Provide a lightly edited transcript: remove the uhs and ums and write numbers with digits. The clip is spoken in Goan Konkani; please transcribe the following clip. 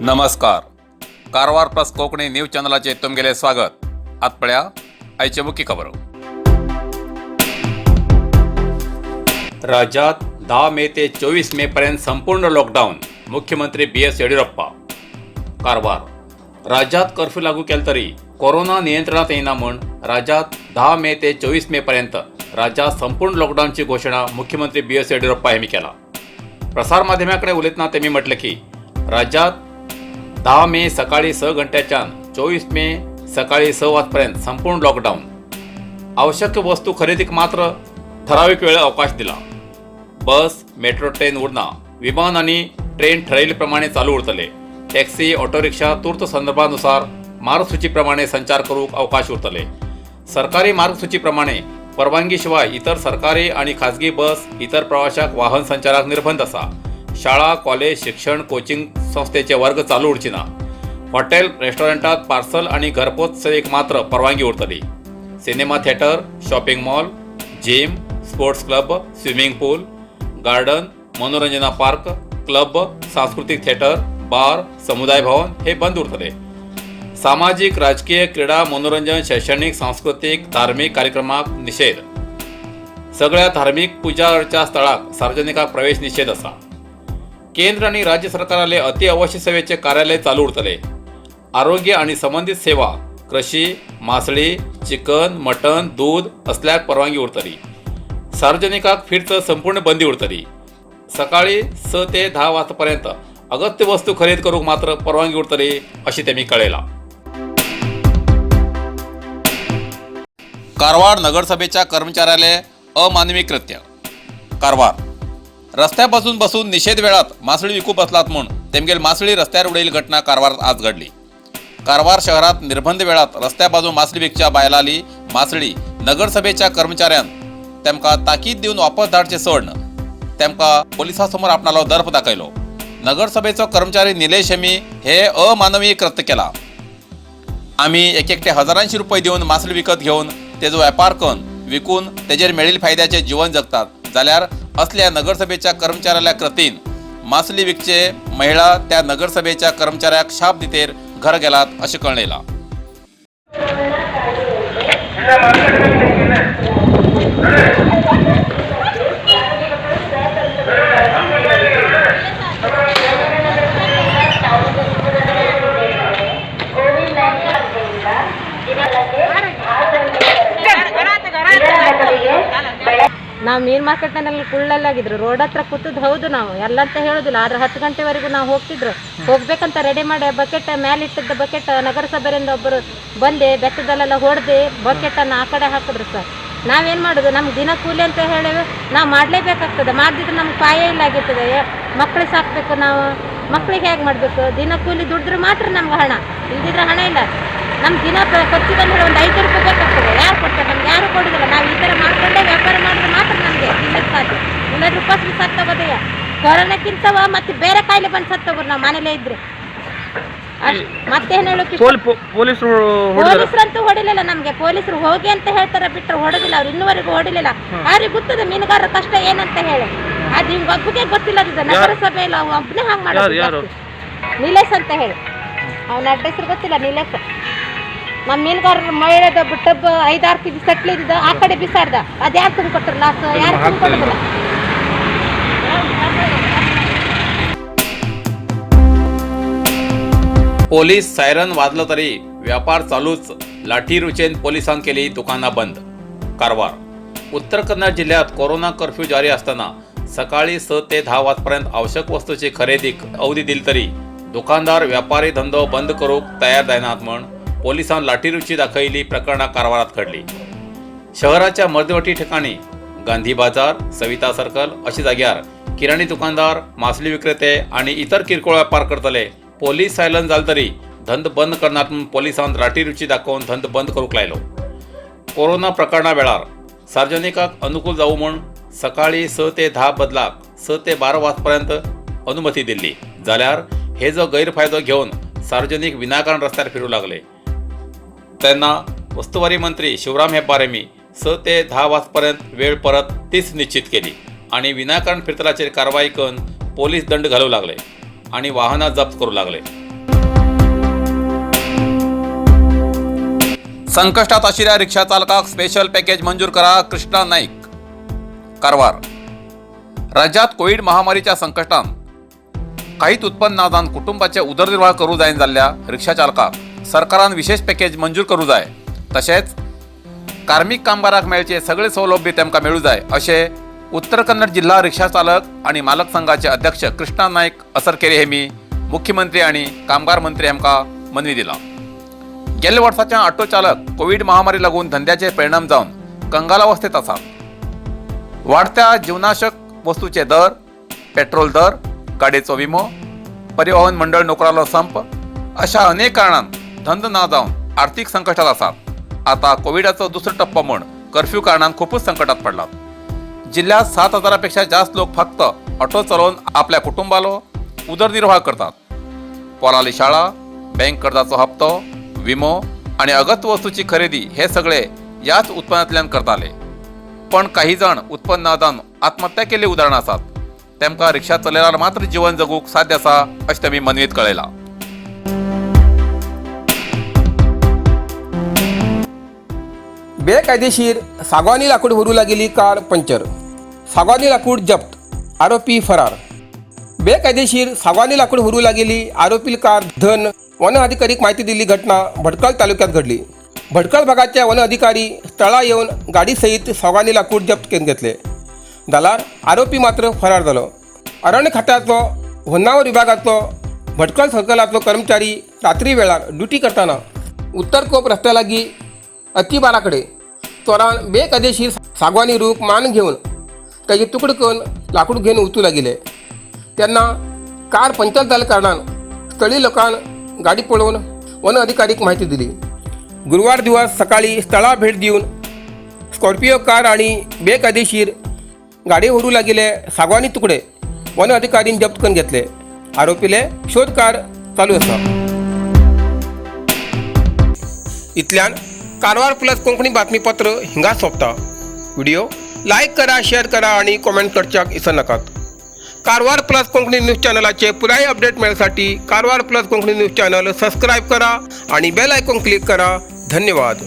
नमस्कार, कारवार प्लस कोंकणी न्यूज चॅनलाचेर तुमगेलें स्वागत. आत पळया आयच्यो मुख्य खबरो. राज्यात 10 मे ते 24 मे पर्यंत संपूर्ण लॉकडाऊन, मुख्यमंत्री बी एस येडियुरप्पा. कारवार. राज्यात कर्फ्यू लागू केले तरी कोरोना नियंत्रणात येना म्हूण राज्यात 10 मे ते 24 मे पर्यंत राज्यात संपूर्ण लॉकडाऊनची घोषणा मुख्यमंत्री बी एस येडियुरप्पा यांनी केला. प्रसार माध्यमाकडे उलयतना त्यांनी म्हटलं की राज्यात 10 मे सकाळी 6 घंट्याच्यान 24 मे सकाळी 6 वाजपर्यंत संपूर्ण लॉकडाऊन. आवश्यक वस्तू खरेदीक मात्र ठराविक वेळ अवकाश दिला. बस, मेट्रो ट्रेन उरना. विमान आणि ट्रेन ठरयिल्ले चालू उरतले. टॅक्सी, ऑटो रिक्षा तूर्त संदर्भानुसार मार्गसूचीप्रमाणे संचार करूक अवकाश उरतले. सरकारी मार्गसूचीप्रमाणे परवानगीशिवाय इतर सरकारी आणि खाजगी बस, इतर प्रवाशाक वाहन संचाराक निर्बंध आसा. शाळा, कॉलेज, शिक्षण, कोचिंग संस्थेचे वर्ग चालू उरची ना. हॉटेल, रेस्टॉरंटात पार्सल आणि घरपोच सेवेक मात्र परवानगी उरतली. Cinema theatre, shopping mall, gym, sports club, swimming pool, garden, मनोरंजना पार्क, क्लब, सांस्कृतिक थिएटर, बार, समुदाय भवन हे बंद उरतले. सामाजिक, राजकीय, क्रीडा, मनोरंजन, शैक्षणिक, सांस्कृतिक, धार्मिक कार्यक्रमाक निषेध. सगळ्या धार्मिक पूजा अर्चा स्थळाक सार्वजनिकाक प्रवेश निषेध आसा. केंद्र आणि राज्य सरकाराले अति आवश्यक सेवेचे कार्यालय चालू उरतले. आरोग्य आणि संबंधित सेवा, कृषी, मासळी, चिकन, मटन, दूध असल्याक परवानगी उरतली. सार्वजनिकाक फिरचं संपूर्ण बंदी उरतली. सकाळी 6 ते 10 वाजतापर्यंत अगत्य वस्तू खरेदी करूक मात्र परवानगी उरतली, अशी त्यांनी कळयला. कारवार नगरसभेच्या कर्मचाऱ्याले अमानवी कृत्य. कारवार रस्त्या बसून बसून निषेध वेळात मासळी विकू बसलात म्हूण तेमगेल मासळी रस्त्यार उडयली घटना कारवारात आज घडली. कारवार शहरात निर्बंध वेळात रस्त्या बाजू मासळी विकच्या बायलाली मासळी नगरसभेच्या कर्मचाऱ्यान तेमकां ताकीद दिवन वापस धाडचे सोडून तेमकां पोलिसां समोर आपणालो दर्प दाखयलो. नगरसभेचो कर्मचारी निलेश हेमी हे अमानवीय कृत्य केला. आमी एक एकटे हजारांशी रुपये दिवन मासळी विकत घेवन तेजो वेपार करून विकून तेजेर मेळिल्ले फायद्याचे जीवन जगतात, जाल्यार असल्या नगरसभेच्या कर्मचाऱ्याल्या कृतीन मासळी विकचे महिला त्या नगरसभेच्या कर्मचाऱ्याक शाप दितेर घर गेलात अशें कळ्ळें. ನಾವು ಮೀನು ಮಾರ್ಕೆಟ್ನಲ್ಲಿ ಕುಳ್ಳಲ್ಲಾಗಿದ್ರು. ರೋಡ್ ಹತ್ರ ಕೂತದ್ದು ಹೌದು. ನಾವು ಎಲ್ಲ ಅಂತ ಹೇಳೋದಿಲ್ಲ. ಆದ್ರೆ 10 ಗಂಟೆವರೆಗೂ ನಾವು ಹೋಗ್ತಿದ್ರು. ಹೋಗ್ಬೇಕಂತ ರೆಡಿ ಮಾಡಿ ಬಕೆಟ್ ಮೇಲೆ ಇಟ್ಟಿದ್ದ ಬಕೆಟ್ ನಗರಸಭೆಯಿಂದ ಒಬ್ಬರು ಬಂದು ಬೆತ್ತದಲ್ಲೆಲ್ಲ ಹೊಡೆದು ಬಕೆಟನ್ನು ಆ ಕಡೆ ಹಾಕಿದ್ರು ಸರ್. ನಾವೇನು ಮಾಡೋದು? ನಮ್ಗೆ ದಿನ ಕೂಲಿ ಅಂತ ಹೇಳಿ ನಾವು ಮಾಡಲೇಬೇಕಾಗ್ತದೆ. ಮಾಡದಿದ್ರೆ ನಮ್ಗೆ ಪಾಯ ಇಲ್ಲ ಆಗಿರ್ತದೆ. ಮಕ್ಳಿಗೆ ಸಾಕಬೇಕು ನಾವು. ಮಕ್ಳಿಗೆ ಹೇಗೆ ಮಾಡಬೇಕು? ದಿನ ಕೂಲಿ ದುಡಿದ್ರೆ ಮಾತ್ರ ನಮ್ಗೆ ಹಣ, ಇಲ್ದಿದ್ರೆ ಹಣ ಇಲ್ಲ. ನಮ್ಮ ದಿನ ಖರ್ಚಿಗೆ ಅಂತ ಹೇಳಿ ಒಂದು 5 ರೂಪಾಯಿ ಬೇಕಾಗ್ತದೆ. ಯಾರು ಕೊಡ್ತಾರೆ ನಮ್ಗೆ? ಯಾರು ಕೊಡೋದಿಲ್ಲ. ನಾವು ಈ ಥರ ಮಾಡ್ಕೊಂಡೇ ವ್ಯಾಪಾರ ಮಾಡಿದ್ರೆ ಮಾತ್ರ ನಮಗೆ ತಿನ್ನಕ್ಕೆ ಸಾಧ್ಯ. ಇಲ್ಲಾಂದ್ರೆ ಉಪವಾಸ ಸತ್ತೋಗೋದಯ್ಯ. ಕೊರೋನಾಕ್ಕಿಂತವ ಮತ್ತೆ ಬೇರೆ ಕಾಯಿಲೆ ಬಂದು ಸತ್ತೋಗೋರು ನಾವು ಮನೇಲೇ ಇದ್ರೆ. ಅಷ್ಟ್ ಮತ್ತೇನು ಹೇಳೋಕೆ? ಪೊಲೀಸರು ಹೊಡೆದಾರ? ಪೊಲೀಸರಂತೂ ಹೊಡಿಲಿಲ್ಲ ನಮ್ಗೆ. ಪೊಲೀಸರು ಹೋಗಿ ಅಂತ ಹೇಳ್ತಾರೆ, ಬಿಟ್ಟರೆ ಹೊಡೆದಿಲ್ಲ ಅವ್ರು. ಇನ್ನುವರೆಗೂ ಹೊಡಿಲಿಲ್ಲ. ಅವ್ರಿಗೆ ಗೊತ್ತದ ಮೀನುಗಾರರ ಕಷ್ಟ ಏನಂತ ಹೇಳಿ. ಅದು ಹಿಂಗ್ ಒಬ್ಬಗೆ ಗೊತ್ತಿಲ್ಲ. ಅದು ನಗರಸಭೆಯಲ್ಲಿ ಅವ ಒಬ್ಬನೇ ಹಂಗ್ ಮಾಡೋದು ಯಾರು? ಜಾಸ್ತಿ. ನೀಲೇಶ್ ಅಂತ ಹೇಳಿ. ಅವನ ಅಡ್ರೆಸ್ ಗೊತ್ತಿಲ್ಲ, ನೀಲೇಶ್. ನಮ್ಮ ಮೀನುಗಾರರ ಮಹಿಳೆದ ಟಬ್ 5-6 ಕೆಜಿ ಸಟ್ಲಿ ಇದ್ದಿದ್ದು ಆ ಕಡೆ ಬಿಸಾಡ್ದ. ಅದು ಯಾರು ತುಂಬಿಕೊಟ್ರು ಲಾಸ್? ಯಾರು ತುಂಬಿಕೊಡೋದಿಲ್ಲ. पोलीस सायरन वाजलं तरी व्यापार चालूच, लाठीरुचेन पोलिसांन केली दुकानां बंद. कारवार. उत्तर कन्नड जिल्ह्यात कोरोना कर्फ्यू जारी असताना सकाळी 6 ते 10 वाजपर्यंत आवश्यक वस्तूची खरेदीक अवधी दिली तरी दुकानदार व्यापारी धंदो बंद करूक तयार जायनात म्हण पोलिसांन लाठीरुची दाखयली प्रकरणां कारवारात घडली. शहराच्या मध्यवर्ती ठिकाणी गांधी बाजार, सविता सर्कल अशा जाग्यार किराणी दुकानदार, मासळी विक्रेते आणि इतर किरकोळ व्यापार करतले. पोलीस सायलन जाल तरी धंद बंद करनात म्हणून पोलिसांन लाठीरुची दाखोवन धंद बंद करूंक लायलो. कोरोना प्रकरणा वेळार सार्वजनिकाक अनुकूल जावं म्हूण सकाळी 6 ते 10 बदलाक 6 ते 12 वाजपर्यंत अनुमती दिल्ली, जाल्यार हेजो गैरफायदो घेवन सार्वजनिक विनाकारण रस्त्यार फिरूं लागले. तेन्ना वस्तुवारी मंत्री शिवराम हेब्बार यांनी 6 ते 10 वाजपर्यंत वेळ परत तीच निश्चित केली आणि विनाकारण फिरतल्याचेर कारवाई करून पोलीस दंड घालू लागले आणि वाहनां जप्त करू लागले. संकश्टात आशिल्ल्या रिक्षा चालकाक स्पेशल पॅकेज मंजूर करा, कृष्णा नाईक. कारवार. राज्यात कोविड महामारीच्या संकश्टान काहीच उत्पन्न ना जावन कुटुंबाचे उदरनिर्वाह करूं जायना जाल्ल्या रिक्षा चालकाक सरकारान विशेष पॅकेज मंजूर करूं जाय, तशेंच कार्मिक कामगाराक मेळचे सगळे सौलभ्य तेमकां मेळूं जाय, अशें उत्तर कन्नड जिल्हा रिक्षा चालक आणि मालक संघाचे अध्यक्ष कृष्णा नाईक असरकेरे हेमी मुख्यमंत्री आणि कामगार मंत्री हांकां मनवी दिला. गेल्ल्या वर्साच्या ऑटो चालक कोविड महामारी लागून धंद्याचे परिणाम जावन कंगालावस्थेत आसात. वाढत्या जीवनाशक वस्तूचे दर, पेट्रोल दर, गाडयेचो विमो, परिवहन मंडळ नोकरालो संप अशा अनेक कारणान धंदो ना जावन आर्थिक संकश्टात आसात. आता कोविडाचो दुसरो टप्पो म्हूण कर्फ्यू कारणान खुपूच संकटात पडलात. जिल्ह्यात 7 हजारापेक्षा जास्त लोक फक्त ऑटो चलोवन आपल्या कुटुंबालो उदरनिर्वाह करतात. पोराली शाळा, बँक कर्जाचो हप्तो, विमो आणि अगत्य वस्तूची खरेदी हे सगळे याच उत्पन्नातल्यान करताले. पण काही जाण उत्पन्न ना जावन आत्महत्या केल्ली उदाहरणां आसात. तेमकां रिक्षा चलयल्यार मात्र जीवन जगूंक साध्य आसा, अशें तेमी मनवेत कळयलां. बेकायदेशीर सागवानी लाकूड व्हरूं लागिल्ली कार पंक्चर, सागवानी लाकूड जप्त, आरोपी फरार. बेकायदेशीर सागवानी लाकूड व्हरूं लागिल्ली आरोपी कार धन वन अधिकारीक माहिती दिल्ली घटना भटकळ तालुक्यात घडली. भटकळ भागाचे वन अधिकारी स्थळा येवन गाडी सहित सागवानी लाकूड जप्त करून घेतले, जाल्यार आरोपी मात्र फरार जालो. अरण्य खात्याचो होन्नावर विभागाचो भटकळ सर्कलाचो कर्मचारी रात्री वेळार ड्युटी करताना उत्तर कोप रस्त्या लागीं अतिबाराकडे चोरान बेकायदेशीर सागवानी रूख मान घेवन ताजे तुकडे करून लाकूड घेवन वचूं लागिल्ले तेन्ना कार पंक्चर जाल्ल्या कारणान स्थळीय लोकान गाडी पळोवन वन अधिकारीक माहिती दिली. गुरुवार दिवस सकाळी स्थळा भेट दिवन स्कॉर्पिओ कार आणि बेकायदेशीर गाडी व्हरूं लागिल्ले सागवानी तुकडे वन अधिकारीन जप्त करून घेतले. आरोपीले शोध कार चालू आसा. इतल्यान कारवार प्लस कोंकणी बातमीपत्र हिंगा सोंपता. व्हिडिओ लायक करा, शेअर करा आणि कॉमेंट करच्याक विसरनाकात. कारवार प्लस कोंकणी न्यूज चॅनलाचे पुराय अपडेट मेळसाठी Karwar plus Konkani news channel subscribe करा आणि बेल आयकॉन क्लिक करा. धन्यवाद.